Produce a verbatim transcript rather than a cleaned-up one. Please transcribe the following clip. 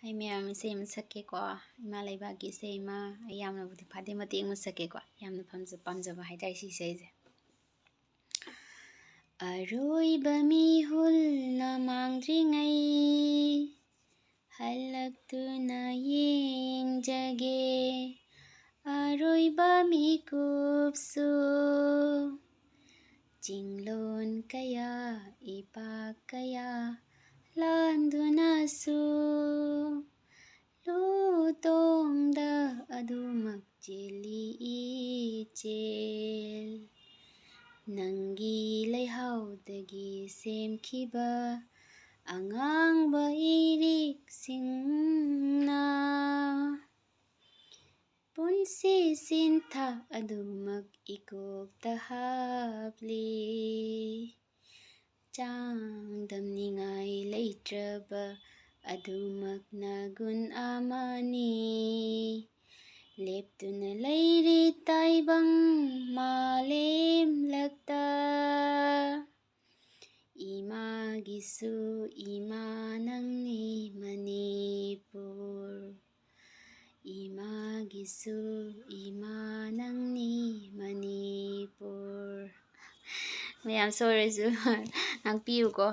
ꯑꯩ ꯃꯌꯥꯝ ꯏꯁꯩ ꯑꯃ ꯁꯛꯀꯦꯀꯣ꯫ ꯏꯃꯥ ꯂꯩꯕꯥꯛꯀꯤ ꯏꯁꯩ ꯑꯃ, ꯑꯩ ꯌꯥꯝꯅꯕꯨꯗꯤ ꯐꯥꯗꯦ, ꯃꯇꯦꯛ ꯑꯃ ꯁꯛꯀꯦꯀꯣ꯫ ꯌꯥꯝꯅ ꯄꯥꯝꯖ-, ꯄꯥꯝꯖꯕ ꯍꯥꯏꯇꯥꯔꯦ ꯁꯤ ꯏꯁꯩꯁꯦ꯫ ꯑꯔꯣꯏꯕ ꯃꯤꯍꯨꯜꯅ ꯃꯥꯡꯗ꯭ꯔꯤꯉꯩ, ꯍꯜꯂꯛꯇꯨꯅ ꯌꯦꯡꯖꯒꯦ ꯑꯔꯣꯏꯕ ꯃꯤꯀꯨꯞꯁꯨ꯫ ꯆꯤꯡꯂꯣꯟ ꯀꯌꯥ, ꯏꯄꯥꯛ ꯀꯌꯥ ꯂꯥꯟꯗꯨꯅꯁꯨ, ꯂꯨ ꯇꯣꯡꯗ ꯑꯗꯨꯃꯛ ꯆꯦꯜꯂꯤ ꯏꯆꯦꯜ꯫ ꯅꯪꯒꯤ ꯂꯩꯍꯥꯎꯗꯒꯤ ꯁꯦꯝꯈꯤꯕ ꯑꯉꯥꯡꯕ ꯏꯔꯤꯛꯁꯤꯡꯅ ꯄꯨꯟꯁꯤ ꯁꯤꯟꯊꯥ ꯑꯗꯨꯃꯛ ꯏꯀꯣꯛꯇ ꯍꯥꯞꯂꯤ꯫ ꯆꯥꯡꯗꯝꯅꯤꯡꯉꯥꯏ ꯂꯩꯇ꯭ꯔꯕ ꯑꯗꯨꯃꯛꯅ ꯒꯨꯟ ꯑꯃꯅꯤ꯫ ꯂꯦꯞꯇꯨꯅ ꯂꯩꯔꯤ ꯇꯥꯏꯕꯪ ꯃꯥꯂꯦꯝꯂꯛꯇ꯫ ꯏꯃꯥꯒꯤꯁꯨ ꯏꯃꯥ ꯅꯪꯅꯤ ꯃꯅꯤꯄꯨꯔ꯫ ꯏꯃꯥꯒꯤꯁꯨ ꯏꯃꯥ ꯅꯪꯅꯤ ꯃꯅꯤꯄꯨꯔ꯫ ꯃꯌꯥꯝ ꯁꯣꯏꯔꯁꯨ ꯉꯥꯛꯄꯤꯌꯨꯀꯣ꯫